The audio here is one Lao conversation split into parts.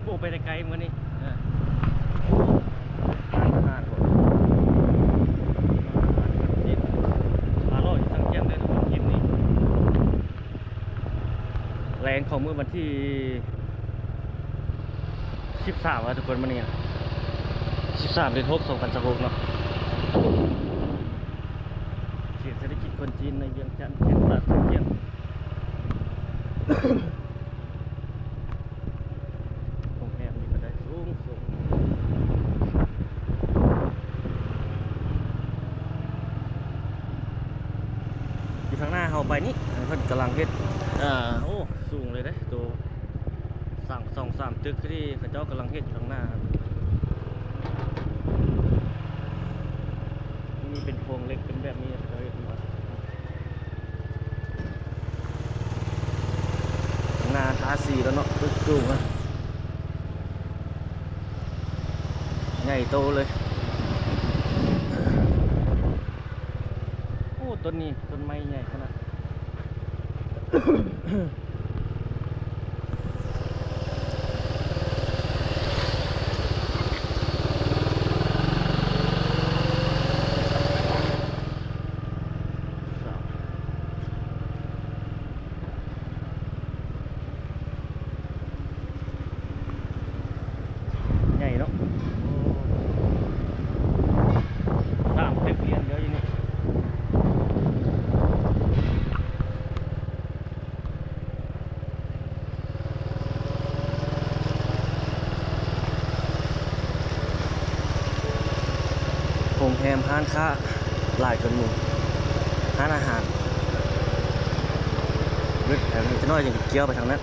ໂອ້ ໄປໄດ້ໄກມື້ນີ້ ເອີ ຮ້ານອາຫານບໍ່ ມາເລາະຢູ່ສັງຂຽມເດີທຸກຄົນ ຄລິບນີ້ ແລງຂອງມື້ວັນທີສິບສາມ ແລ້ວທຸກຄົນ ມື້ນີ້ນະ ສິບສາມ ເດືອນຫົກ ສອງພັນຊາວຫົກເນາະ ເຂດເສດຖະກິດຄົນຈີນໃນວຽງຈັນ ເຂດຕະຫຼາດສັງຂຽມ. ໂຮງແຮມນີ້ກໍໄດ້ສູງໆ ຢູ່ທາງໜ້າເຮົາໄປນີ້ ເພິ່ນກຳລັງເຮັດ ເອີ ໂອ້ ສູງເລີຍເດ້ ໂຕສ້າງສອງສາມຕຶກທີ່ເຂົາເຈົ້າກຳລັງເຮັດຢູ່ທາງໜ້າ ນີ້ເປັນໂຄງເຫຼັກເປັນແບບນີ້ ເຂົາເຈົ້າເຮັດມາ. ໜ້າທາສີແລ້ວເນາະ ຕຶກສູງນະ ໃຫຍ່ໂຕເລີຍ ໂອ້ ຕົ້ນນີ້ ຕົ້ນໄມ້ໃຫຍ່ຂະໜາດ. ໃຫຍ່ເນາະ ໂອ້ ສາມຕຶກລຽນເດີຢູ່ນີ້. ໂຮງແຮມ ຮ້ານຄ້າຫຼາຍກວ່າໝູ່ ຮ້ານອາຫານ ເບິດແຖວນີ້ ຈັກໜ້ອຍຈຶ່ງກ່ຽວໄປທາງນັ້ນ. ໂ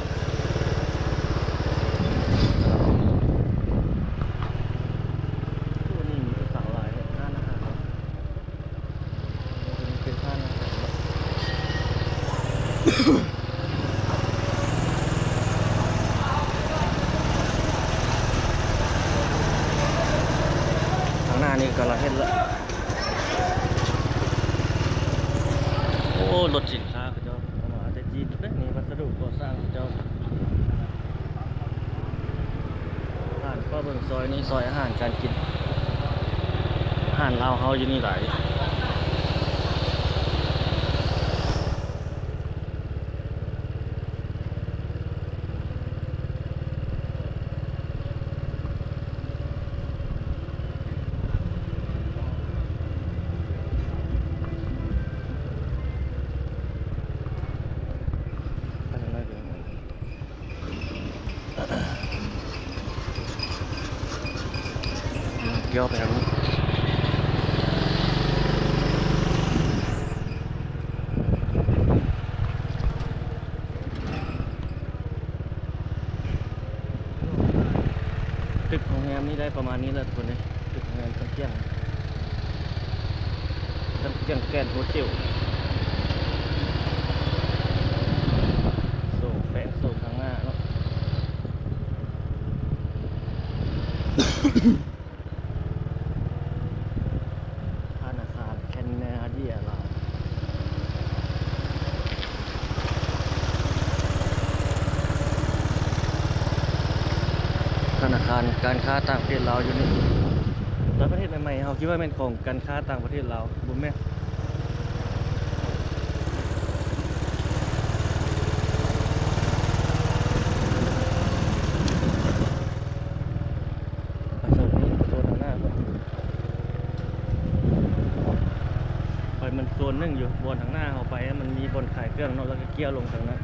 ອ້ ນີ້ມີຜູ້ສາວຫຼາຍເນາະ ຮ້ານອາຫານເນາະ. ເປັນຮ້ານອາຫານເນາະ ທາງໜ້ານີ້ກຳລັງເຮັດລະ ໂອ້ ລົດສິນຄ້າເຂົາເຈົ້າເອົາມາແຕ່ຈີນເດ້ນີ້ ວັດສະດຸກໍ່ສ້າງເຂົາເຈົ້າ. ຮ້ານເຂົ້າເບິ່ງ ຊອຍນີ້ ຊອຍອາຫານການກິນ ອາຫານລາວເຮົາຢູ່ນີ້ຫຼາຍ. ກ່ຽວໄປທາງນີ້ ຕຶກໂຮງແຮມນີ້ໄດ້ປະມານນີ້ແຫຼະທຸກຄົນເອີຍ ຕຶກໂຮງແຮມສັງຂຽມ ສັງຂຽມແກຣນໂຮເທວ ໂຊນແປງໂຊນທາງໜ້າເນາະ. ທະນາຄານແຄນນາເດຍລາວ ທະນາຄານການຄ້າຕ່າງປະເທດລາວຢູ່ນີ້ ຕອນປະເທດໃໝ່ໆ ເຮົາຄິດວ່າແມ່ນຂອງການຄ້າຕ່າງປະເທດລາວ ບໍ່ແມ່ນ. ໄປໂຊນນີ້ ໂຊນທາງໜ້າພຸ້ນ ໄປມັນໂຊນໜຶ່ງຢູ່ ບ່ອນທາງໜ້າເຮົາໄປ ມັນມີບ່ອນຂາຍເຄື່ອງເນາະ ແລ້ວກໍກ່ຽວລົງທາງນັ້ນ.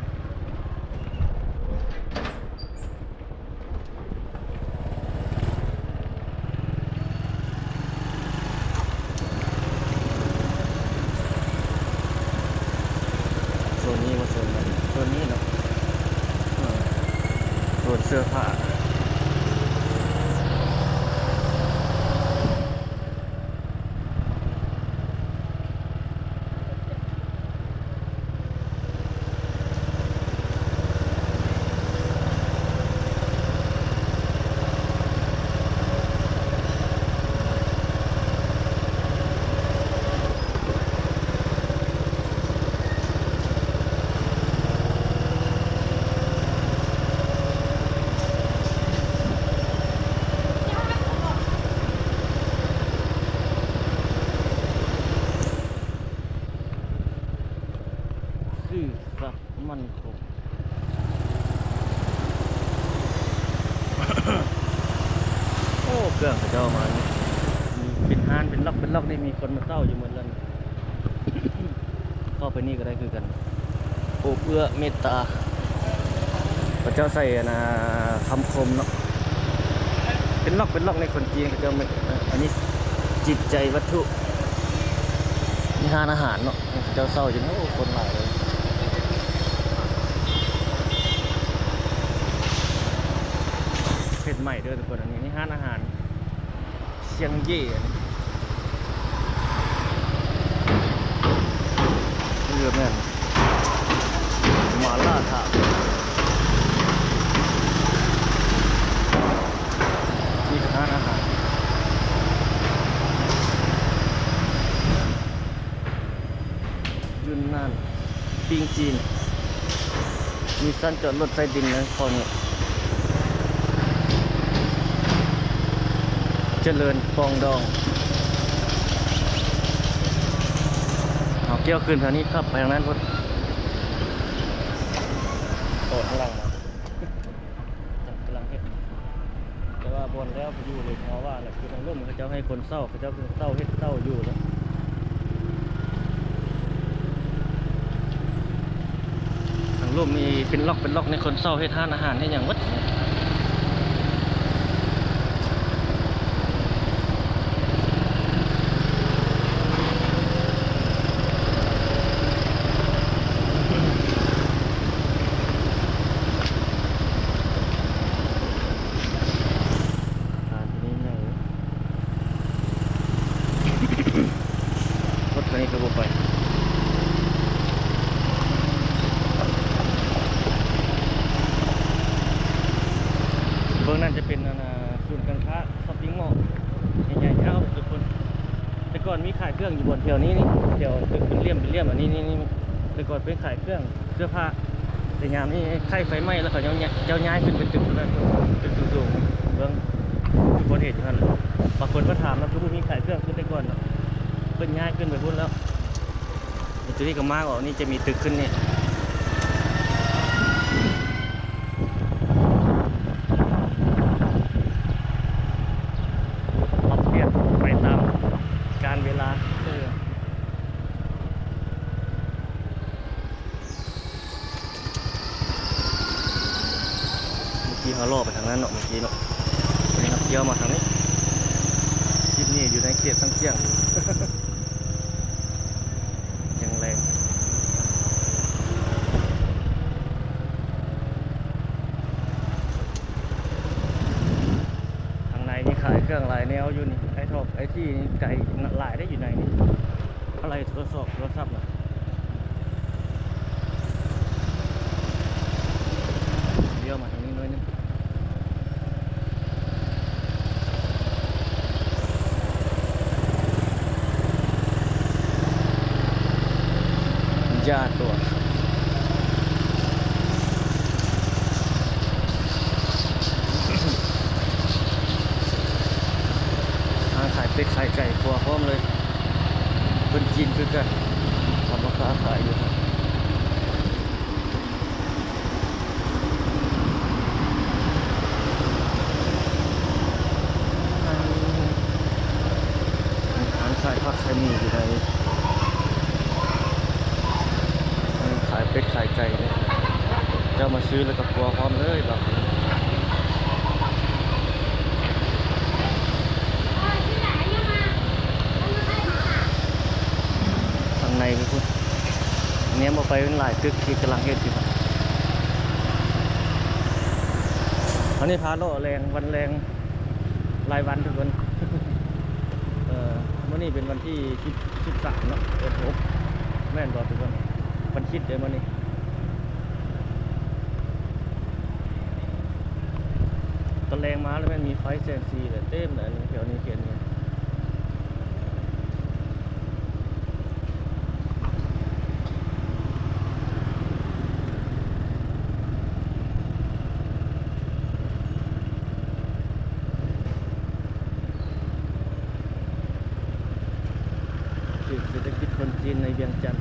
ໂຊນນີ້ບໍ່ ໂຊນນັ້ນ ໂຊນນີ້ເນາະ ເອີ ໂຊນເສື້ອຜ້າ. ໂ ຊັບໝັ້ນຄົງ. ໂອ້ ເຄື່ອງເຂົາເຈົ້າມານີ້ ເປັນຮ້ານເປັນລັອກເປັນລັອກນີ້ ມີຄົນມາເຊົ່າຢູ່ໝົດແລ້ວນີ້. ເຂົ້າໄປນີ້ກໍໄດ້ຄືກັນ. ໂອບເອື້ອເມດຕາ ເຂົາເຈົ້າໃສ່ອັນນ່າ ຄຳຄົມເນາະ ເປັນລັອກເປັນລັອກໃນຄົນຈີນເຂົາເຈົ້າ. ອັນນີ້ຈິດໃຈວັດຖຸ ມີຮ້ານອາຫານເນາະ ເຂົາເຈົ້າເຊົ່າຢູ່. ໂອ້ ຄົນຫຼາຍເລີຍ. ເຮັດໃໝ່ເດີທຸກຄົນ. ອັນນີ້ ນີ້ຮ້ານອາຫານຊຽງເຢ້ ເອີ ແມ່ນ ໝາລ່າຖາມ ມີແຕ່ຮ້ານອາຫານ. ຢຸນນານ ປີ້ງຈີນ ມີຊັ້ນຈອດລົດໃຕ້ດິນໃນເຂດນີ້. ຈະເລີນປອງດອງ. ເຮົາກ່ຽວຂຶ້ນທາງນີ້ ຂັບໄປທາງນັ້ນພຸ້ນ. ໂອ້ ທາງຫຼັງມາ ກຳລັງເຮັດ ແຕ່ວ່າບ່ອນແລ້ວຢູ່ເລີຍ ເພາະວ່າລະຄືທາງລຸ່ມເຂົາເຈົ້າໃຫ້ຄົນເຊົ່າ ເຂົາເຈົ້າເຊົ່າເຮັດເຊົ່າຢູ່ແລ້ວ. ທາງລຸ່ມນີ້ເປັນລັອກເປັນລັອກໃນຄົນເຊົ່າເຮັດຮ້ານອາຫານເຮັດຫຍັງໝົດ. ອາຄານທີ່ນີ້ໃຫຍ່ເດ້ ລົດຄັນນີ້ຄືບໍ່ໄປ. ເບື້ອງນັ້ນຈະເປັນ ອັນນ່າ ສູນການຄ້າ ຊັອບປິງມໍ ໃຫຍ່ໆ ຍາວສຸດພຸ້ນ. ແຕ່ກ່ອນມີຂາຍເຄື່ອງຢູ່ບ່ອນແຖວນີ້ນີ້ ແຖວຕຶກເປັນຫຼ່ຽມເປັນຫຼ່ຽມ ອັນນີ້ນີ້ ແຕ່ກ່ອນເປັນຂາຍເຄື່ອງ ເສື້ອຜ້າ ແຕ່ຍາມນີ້ໄຂ້ໄຟໄໝ້ແລ້ວ ເຂົາເຈົ້າ ເຈົ້າຍ້າຍຂຶ້ນໄປຕຶກນັ້ນ ຕຶກສູງໆ. ເບິ່ງ ຄືຄົນເຫັນຢູ່ຫັ້ນແຫຼະ. ບາງຄົນມາຖາມນະ ຄືບໍ່ມີຂາຍເຄື່ອງຄືແຕ່ກ່ອນເນາະ ເພິ່ນຍ້າຍຂຶ້ນໄປພຸ້ນແລ້ວ. ນີ້ ຕົວນີ້ກໍມາອອກນີ້ ຈະມີຕຶກຂຶ້ນນີ້ ປັບປ່ຽນໄປຕາມການເວລາ. ເອີ ເມື່ອກີ້ເຮົາເລາະໄປທາງນັ້ນເນາະ ເມື່ອກີ້ເນາະ. ວັນນີ້ເຮົາທ່ຽວມາທາງນີ້ ຄລິບນີ້ຢູ່ໃນເຂດສັງຂຽງ ຍັງແລງ. ທາງໃນນີ້ຂາຍເຄື່ອງຫຼາຍແນວຢູ່ນີ້ ໄອທອກໄອທີນີ້ໄກຫຼາຍເດ້ ຢູ່ໃນນີ້ ອາໄຫຼ່ໂທລະສັບ ໂທລະສັບນະ. ລ້ຽວມາທາງນີ້ໜ້ອຍໜຶ່ງ. ຢ່າຕົວະ ຮ້ານຂາຍເປັດຂາຍໄກ່ຄົວພ້ອມເລີຍ. ຄົນຈີນຄືກັນ ເຂົາມາຄ້າຂາຍຢູ່. ຮ້ານຂາຍຜັກຂາຍໝີ່ຢູ່ໃນ ຂາຍເປັດຂາຍໄກ່ ເຈົ້າມາຊື້ແລ້ວກໍຄົວພ້ອມເລີຍບາດນີ້. ຂ້າງໃນພຸ້ນ ແນມອອກໄປເປັນຫຼາຍຕຶກທີ່ກຳລັງເຮັດຢູ່. ອັນນີ້ພາເລາະແລງ ວັນແລງ ລາຍວັນທຸກຄົນ. ເອີ ມື້ນີ້ເປັນວັນທີສິບ ສິບສາມເນາະ ເດືອນຫົກ ແມ່ນບໍ່ທຸກຄົນ? ວັນທິດເດ້ມື້ນີ້. ຕອນແລງມາແລ້ວແມ່ນມີໄຟແສງສີແຫຼະ ເຕັມແຫຼະ ແຖວນີ້ເຂດນີ້. ເຂດເສດຖະກິດຄົນຈີນໃນວຽງຈັນ.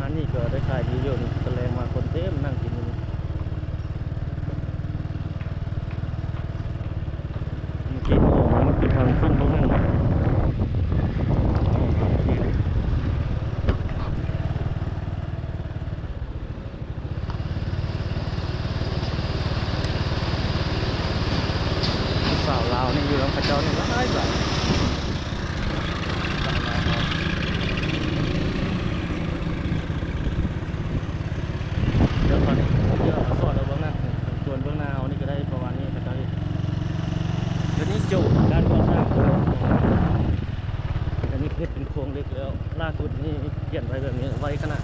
ອັນນີ້ກໍໄດ້ຂາຍດີຢູ່ນີ້ ຕອນແລງມາຄົນເຕັມນັ່ງກິນຢູ່ນີ້. ເມື່ອກີ້ເຮົາອອກມາກິນທາງຝັ່ງເບິ່ງນັ້ນ. ຜູ້ສາວລາວນີ້ຢູ່ນຳເຂົາເຈົ້ານີ້ຫຼາຍໆ. ດຽວເຂົານີ້ ດຽວເຂົາສອນເອົາເບື້ອງນັ້ນ ສ່ວນເບື້ອງໜ້າເຮົານີ້ກໍໄດ້ປະມານນີ້ ເຂົາເຈົ້າເຮັດ ດຽວນີ້ໂຈະການກໍ່ສ້າງ ອັນນີ້ເຮັດເປັນໂຄງເຫຼັກແລ້ວ ລ່າສຸດນີ້ປ່ຽນໄວ້ແບບນີ້ ໄວຂະໜາດ.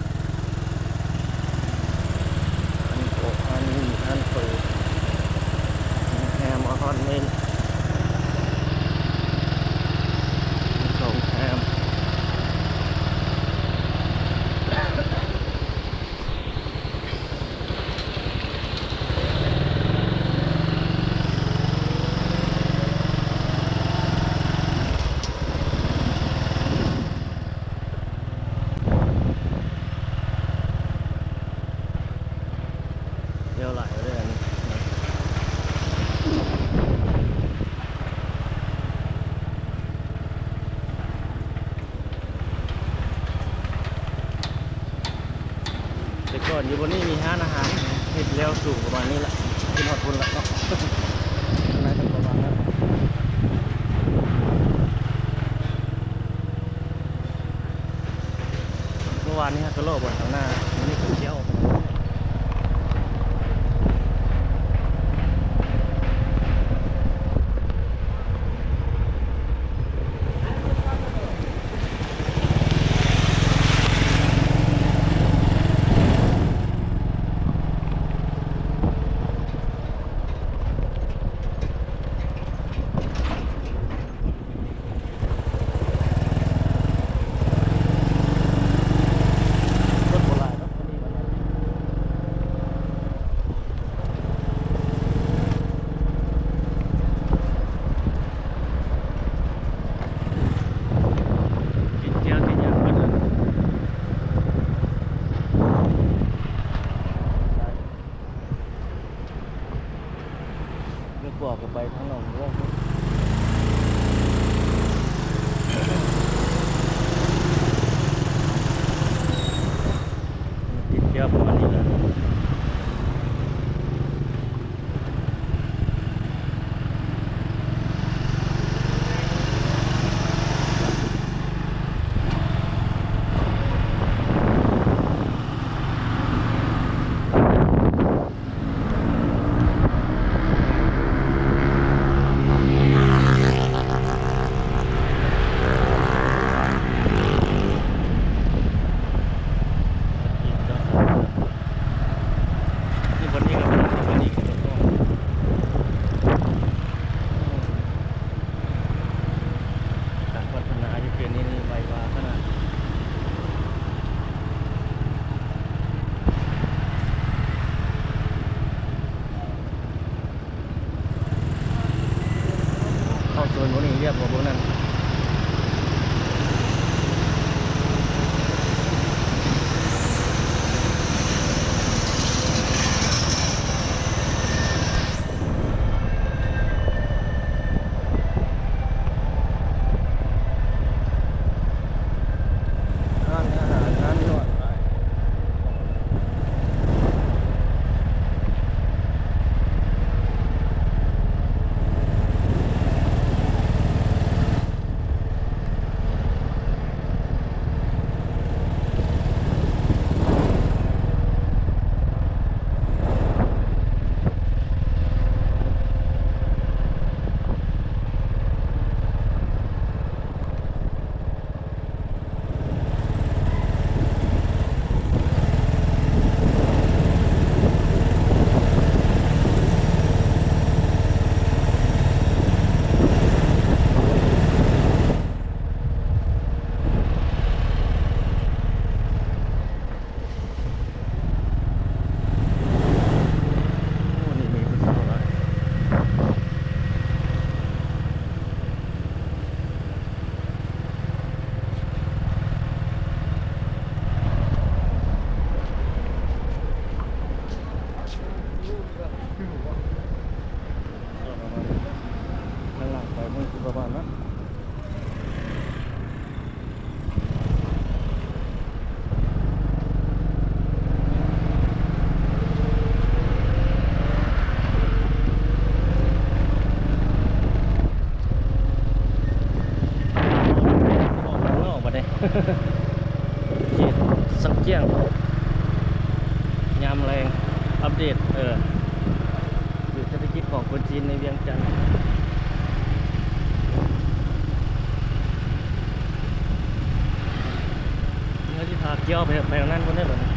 ອັນນີ້ ອັນນີ້ຮ້ານເປີ ໂຮງແຮມອາພາດເມັນ ໂຮງແຮມ. ແລ້ວຫຼາຍແລ້ວເດ້ ອັນນີ້. ແຕ່ກ່ອນຢູ່ບ່ອນນີ້ມີຮ້ານອາຫານ ເຮັດແລ້ວສູງປະມານນີ້ລະ ຂຶ້ນຮອດພຸ້ນລະເນາະ ໜ້າຈະປະມານນັ້ນ. ເມື່ອວານນີ້ເຮົາກໍເລາະບ່ອນທາງໜ້າ ມື້ນີ້ກໍທ່ຽວ. ກິນແຈ່ວກິນຫຍັງເບິດແລ້ວ. ແມ່ກວກກໍໄປທາງໜອງເລືອກ ຕິດແກ້ວປະມານນີ້ແຫຼະ. ເຂດສັງກຽງ ຍາມແລງ ອັບເດດ ເອີ ເຂດເສດຖະກິດຂອງຄົນຈີນໃນວຽງຈັນ. ເຮົາຊິພາກ່ຽວໄປ ໄປທາງນັ້ນພຸ້ນເດ້ບັດນີ້.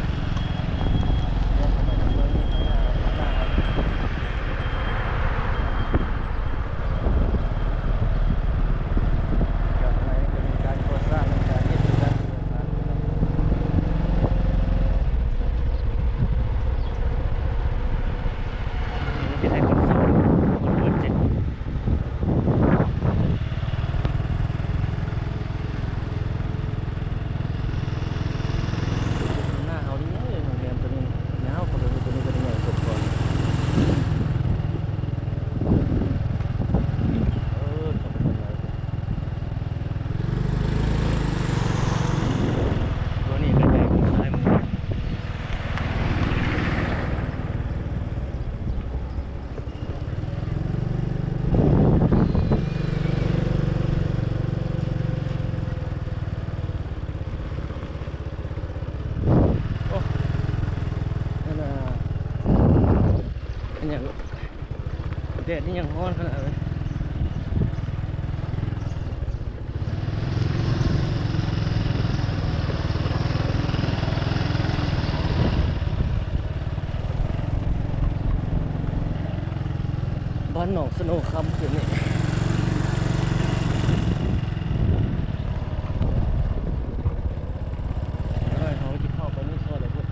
ໜ້າເຮົານີ້ເດ້ ໂຮງແຮມໂຕນີ້ ຍາວເຂົ້າໄປ ໂຕນີ້ກໍໄດ້ໃຫຍ່ສຸດກ່ອນ ເອີ ເຂົ້າໄປທາງໃນ ຕົວນີ້ກໍໃຫຍ່ກວ່າຊ້າຍມື. ໂອ້ ນັ້ນນະ ອັນຫຍັງ ແດດນີ້ຍັງຮ້ອນຂະໜາດເລີຍ. ບ້ານໜອງສະໂນຄຳ ເຂດນີ້ ເຮົາຊິເຂົ້າໄປນີ້ຊອຍແລ້ວພຸ້ນ.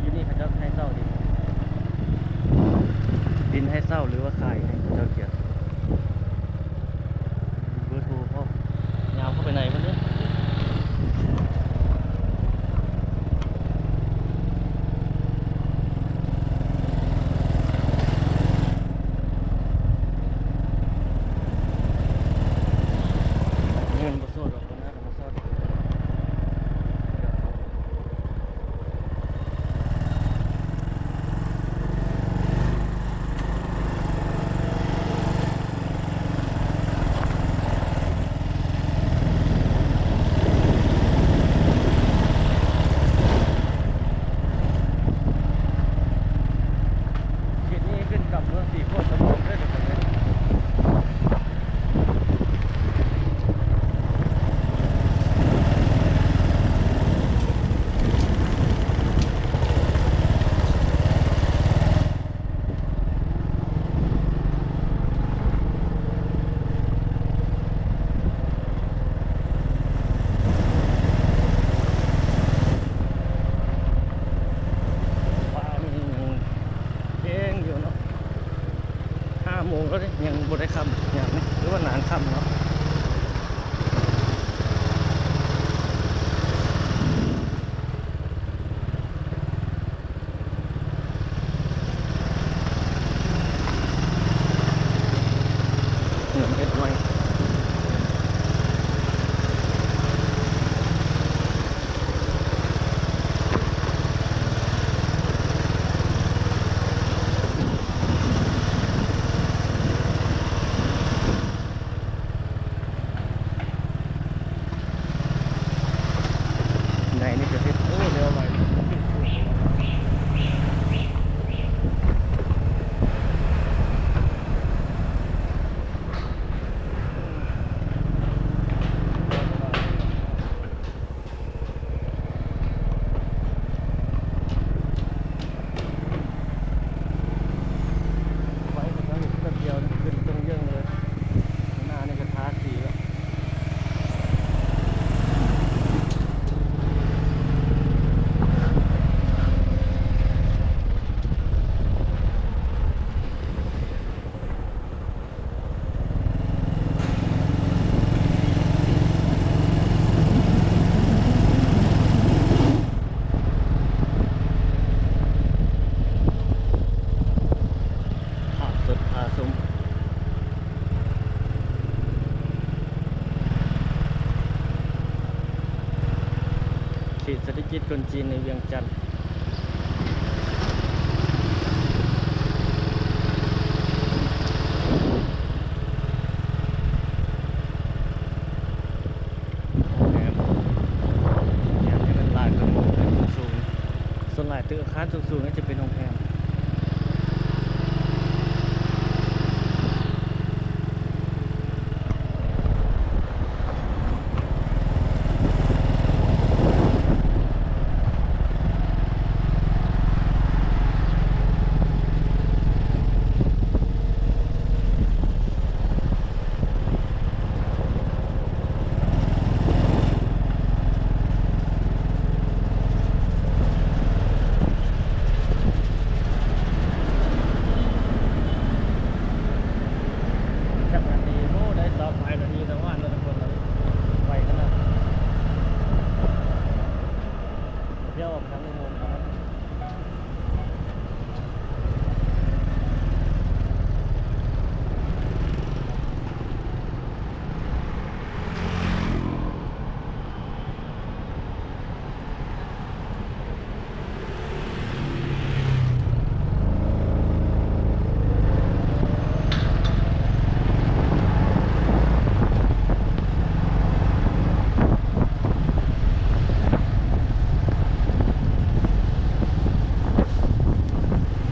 ຢູ່ນີ້ເຂົາເຈົ້າໃຫ້ເຊົ່າດິນ ດິນໃຫ້ເຊົ່າ ຫຼືວ່າຂາຍໃຫ້ເຈົ້າກຽມ ເບີໂທພ້ອມ ຍາວເຂົ້າໄປໃນພຸ້ນເດ້. ເງິນບໍ່ສົດດອກ ເງິນໜ້າກໍບໍ່ສົດ. ເຂດນີ້ຂຶ້ນກັບເມືອງສີໂຄດຕະບອງເດີ ທຸກຄົນເດີ. ຟ້ານີ້ຍັງແຈ້ງຢູ່ເນາະ ຫ້າໂມງແລ້ວເດ້ ຍັງບໍ່ໄດ້ຄ່ຳຍາມນີ້ ຫຼືວ່ານານຄ່ຳເນາະ. ເຮືອນເຮັດໃໝ່ ໃນນີ້ກໍເຮັດ ໂອ້ ແລ້ວໄວ. ໄຟເຂົາເຈົ້າເຮັດແປັບດຽວນີ້ຂຶ້ນເຊິ່ງເຢິ້ງເລີຍ ໜ້ານີ້ກໍທາສີແລ້ວ. ພາບສົດພາຊົມ ເຂດເສດຖະກິດຄົນຈີນໃນວຽງຈັນ. ສູງໆ ຈະເປັນໂຮງແຮມ. ຈັກນາທີ ໂອ້ ໄດ້ຊາວປາຍນາທີແລ້ວວ່າ ແຕ່ລະຄົນໄວຂະໜາດ ດຽວອອກທາງອຸໂມງ.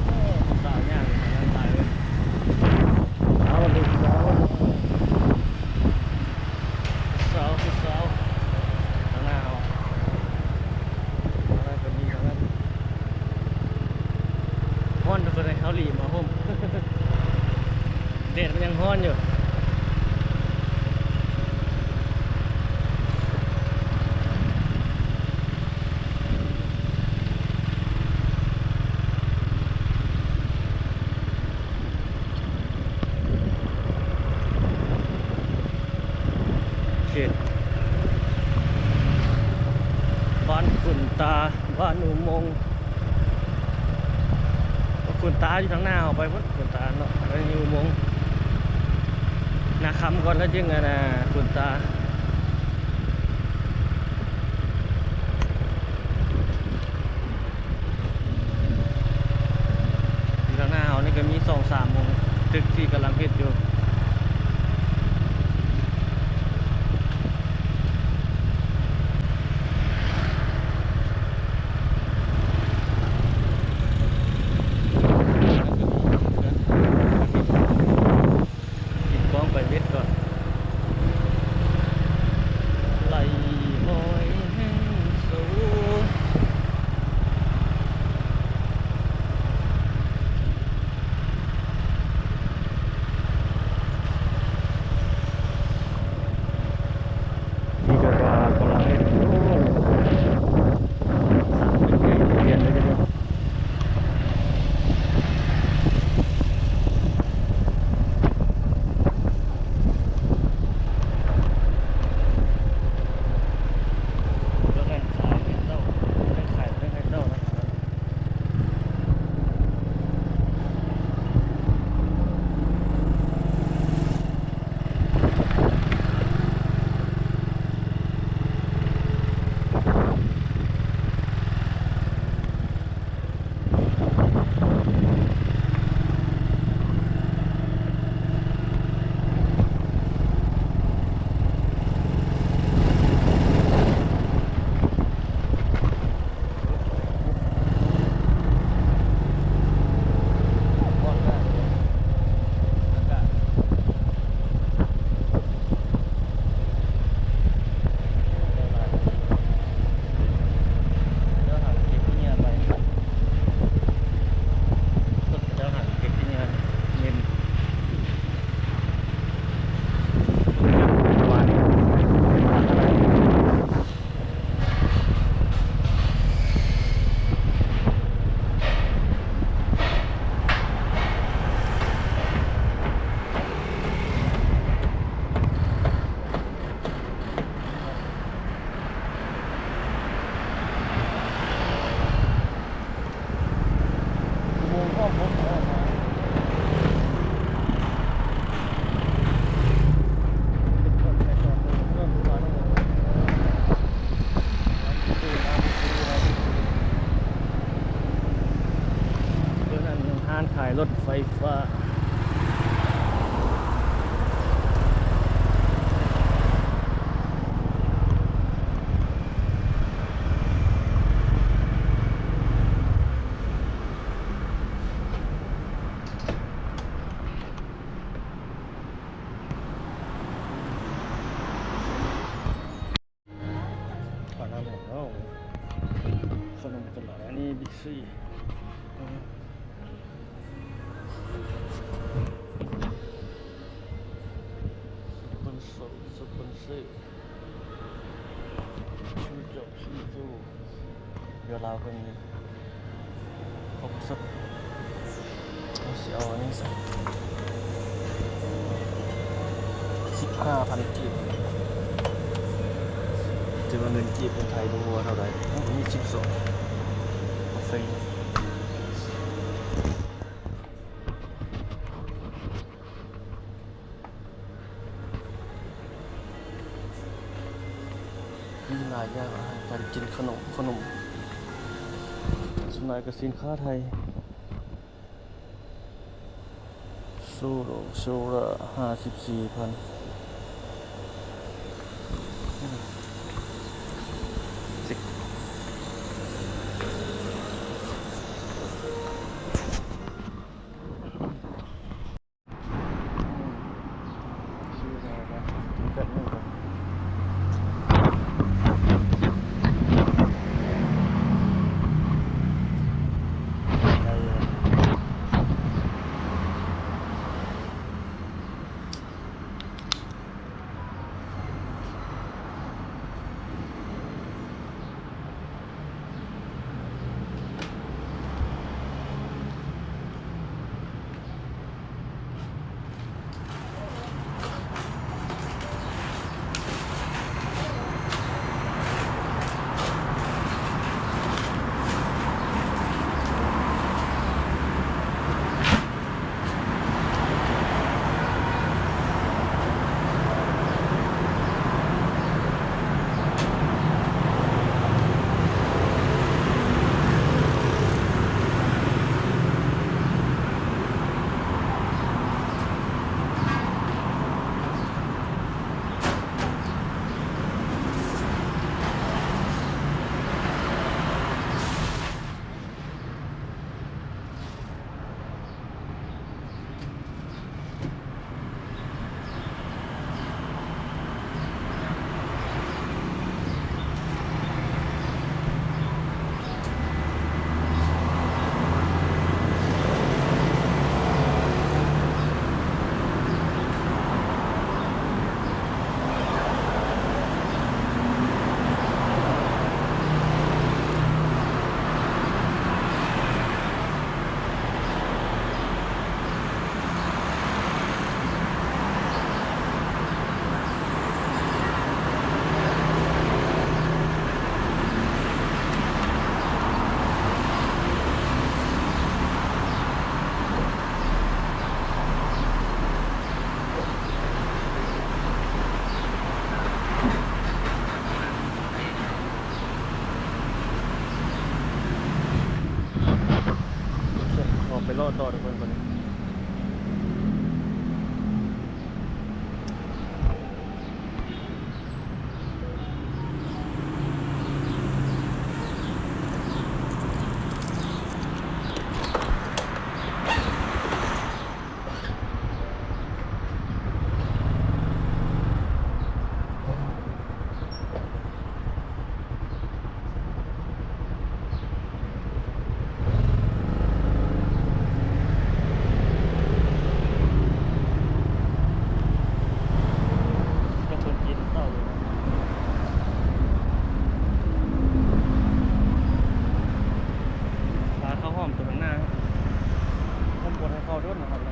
ໂອ້ ຜູ້ສາວຍ່າງຢູ່ທາງນັ້ນຫຼາຍເລີຍ. ສາວ ຜູ້ສາວ ຜູ້ສາວ ທາງໜ້າເຮົາ ທາງນັ້ນກໍມີ ທາງນັ້ນ. ຮ້ອນທຸກຄົນເອີຍ ເຮົາຫຼີມາຮົ່ມ ແດດມັນຍັງຮ້ອນຢູ່. ເຂດບ້ານຂຸນຕາ ບ້ານອຸໂມງ ຂຸນຕາຢູ່ທາງໜ້າເຮົາໄປພຸ້ນ ຂຸນຕາເນາະ ອັນນີ້ອຸໂມງນາຄຳກ່ອນ ແລ້ວຈຶ່ງອັນນ່າຂຸນຕາ. ຢູ່ທາງໜ້າເຮົານີ້ກໍມີສອງສາມໂຮງຕຶກທີ່ກຳລັງເຮັດຢູ່. ຕິດກ້ອງໄປເວັດກ່ອນ ໄລ່ຮອຍແຫ່ງໂຊ. ນີ້ກໍວ່າກຳລັງເຮັດ ໂອ້ ສ້າງເປັນໃຫຍ່ເປັນເຮືອນເລີຍເດ້. ເພິ່ນອັນ ຮ້ານຂາຍລົດໄຟຟ້າ. ເ ນີ້ ບິກຊີ ສະປອນເຊີ ສະປອນເຊີ ຊຸມເຈົ້າ ຊຸມໂຕ ດຽວລາວເພິ່ນມີຄົບສຸດ. ເຮົາຊິເອົາອັນນີ້ຊະ ສິບຫ້າພັນກີບ. ແຕ່ວ່າເງິນກີບເງິນໄທບໍ່ຮູ້ວ່າເທົ່າໃດ. ເອົ້າ ມີສິບສອງ ໂອເຄ. ມີຫຼາຍຢ່າງ ອາຫານການກິນ ຂະໜົມ ຂະໜົມ ສ່ວນຫຼາຍກໍສິນຄ້າໄທ. ໂຊໂລ ໂຊລາ ຫ້າສິບສີ່ພັນ. ອອກໄປເລາະຕໍ່ທຸກຄົນ ບັດນີ້. ພາເຂົ້າຫ້ອມຕົວຂ້າງໜ້າ ເພິ່ນບໍ່ໃຫ້ເຂົ້າດົນນະຄັບ.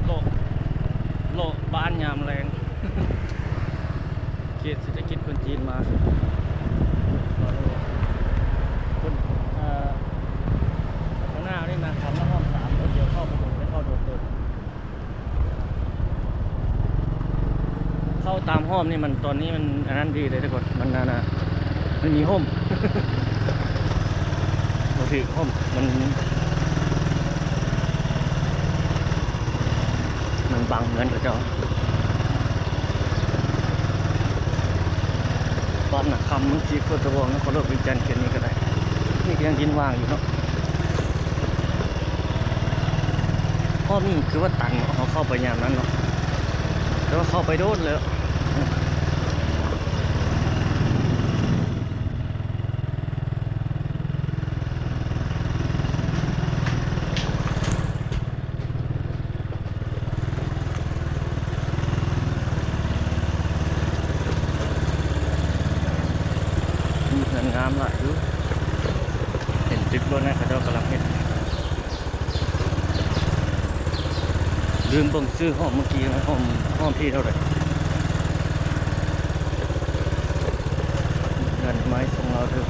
ເລາະ ເລາະບ້ານຍາມແລງ ເຂດເສດຖະກິດຄົນຈີນມາ ຄົນ ເອີ ຂ້າງໜ້ານີ້ນະ ຄັນມາຮອດສາມຄົນດຽວເຂົ້າໄປໂດນ ໄປເຂົ້າໂດນເຕີບ. ເຂົ້າຕາມຮ່ອມນີ້ມັນ ຕອນນີ້ມັນອັນນັ້ນດີເດ້ທຸກຄົນ ມັນອັນນ່າ ມັນມີຮົ່ມ ບໍ່ຖືກຮົ່ມ ມັນ ມັນບັງເຮືອນເຂົາເຈົ້າ. ວັດນາຄຳ ເມືອງສີໂຄດຕະບອງ ນະຄອນຫຼວງວຽງຈັນ ເຂດນີ້ກໍໄດ້ ນີ້ກໍຍັງດິນຫວ່າງຢູ່ເນາະ. ຮອບນີ້ຄືວ່າຕັນເນາະ ເຮົາເຂົ້າໄປຍາມນັ້ນເນາະ ແຕ່ວ່າເຂົ້າໄປໂດນແລ້ວ. ມີເຮືອນງາມຫຼາຍຢູ່ ເຫັນຕຶກບໍ່ນະ ເຂົາເຈົ້າກຳລັງເຮັດ. ລືມເບິ່ງຊື່ຫ້ອງເມື່ອກີ້ນະ ຫ້ອງ ຫ້ອງທີເທົ່າໃດ. ເຮືອນໄມ້ຊົງລາວເດີ.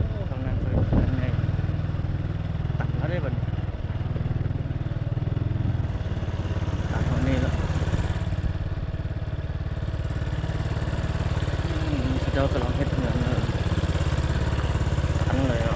ໂອ້ ທາງນັ້ນເພິ່ນເຮືອນໃຫຍ່ ຕັນແລ້ວເດ້ບັດນີ້ ຕັນເທົ່ານີ້ແລ້ວ. ອືມ ເຂົາເຈົ້າກຳລັງເຮັດເຮືອນຢູ່ ຕັນແລ້ວ.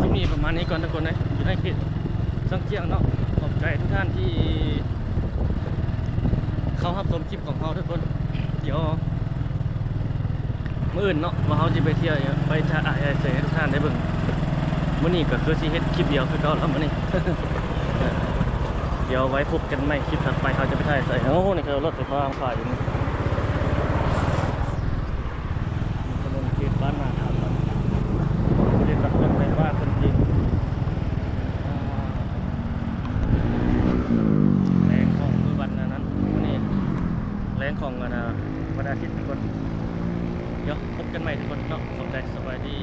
ຄລິບນີ້ປະມານນີ້ກ່ອນທຸກຄົນເອີຍ ຢູ່ໃນເຂດຊຽງຂວາງເນາະ. ຂອບໃຈທຸກທ່ານທີ່ເຂົ້າຮັບຊົມຄລິບຂອງເຮົາທຸກຄົນ. ດຽວ ມື້ອື່ນເນາະ ວ່າເຮົາຊິໄປທ່ຽວ ໄປຖ່າຍໃຫ້ທຸກທ່ານໄດ້ເບິ່ງ. ມື້ນີ້ກໍຄືຊິເຮັດຄລິບດຽວຄືເກົ່າລະມື້ນີ້. ດຽວໄວ້ພົບກັນໃໝ່ຄລິບຖັດໄປ ເຮົາຈະໄປຖ່າຍໃສ. ໂອ້ ນີ້ຄືລົດໄຟຟ້າຂາຍຢູ່ນີ້ ຖະໜົນເຂດບ້ານນາທຳ ບໍລິສັດລົດໄຟຟ້າເຄື່ອນທີ່. ແລງຂອງມື້ວັນອັນນັ້ນ ມື້ນີ້ແລງຂອງອັນ ວັນອາທິດທຸກຄົນ. ດຽວພົບກັນໃໝ່ທຸກຄົນເນາະ. ຂອບໃຈ ສະບາຍດີ.